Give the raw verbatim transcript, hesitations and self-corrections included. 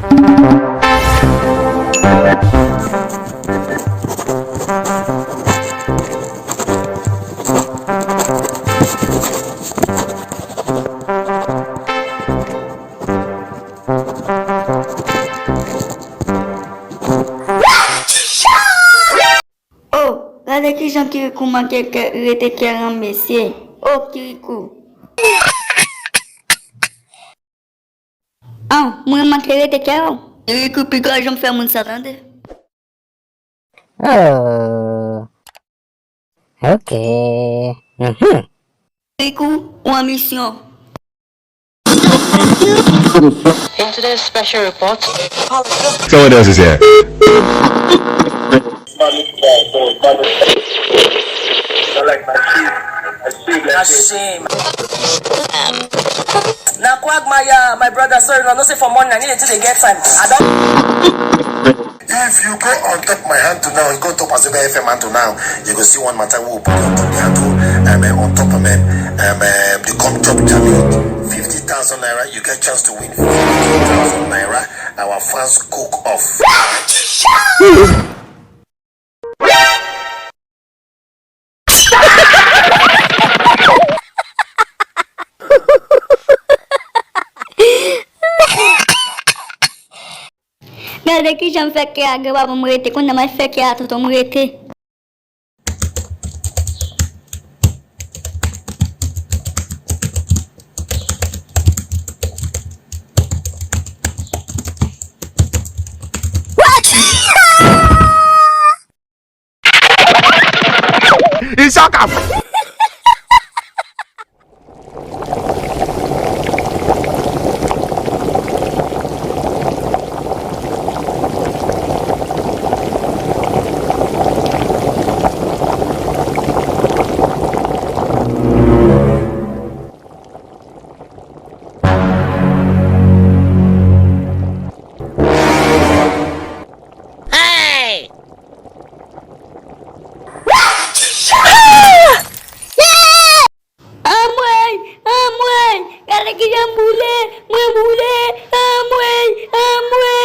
Oh, gade kijan Kirikou manke kè, rete kè an, mesye. Oh, Kirikou. Ah, mwen manke rete kè w. Kirikou, piga w janm fè moun sa, tande. Oh. Ok. Mhm. Kirikou, ou an misyon. In today's special report. Someone else is here. Nasheem. Na Quagmire, my brother, sorry, no, no, say for morning, I needed to dey get time. I don't. If you go on top my handle now, you go top Azebe F M handle now, you go see one matter we will put on top the handle, um, uh, on top of, um, um, uh, the come top challenge. Fifty thousand naira, you get chance to win fifty thousand naira. Our fans cook off. Gade kijan m fè kè a, gen pa pou m rete. Kounye a m al fè kè a tonton m rete. Li chòk ap. Hey! Anmwey! Anmwey! Gade kijan m boule! Mwen boule! Anmwey! Anmwey!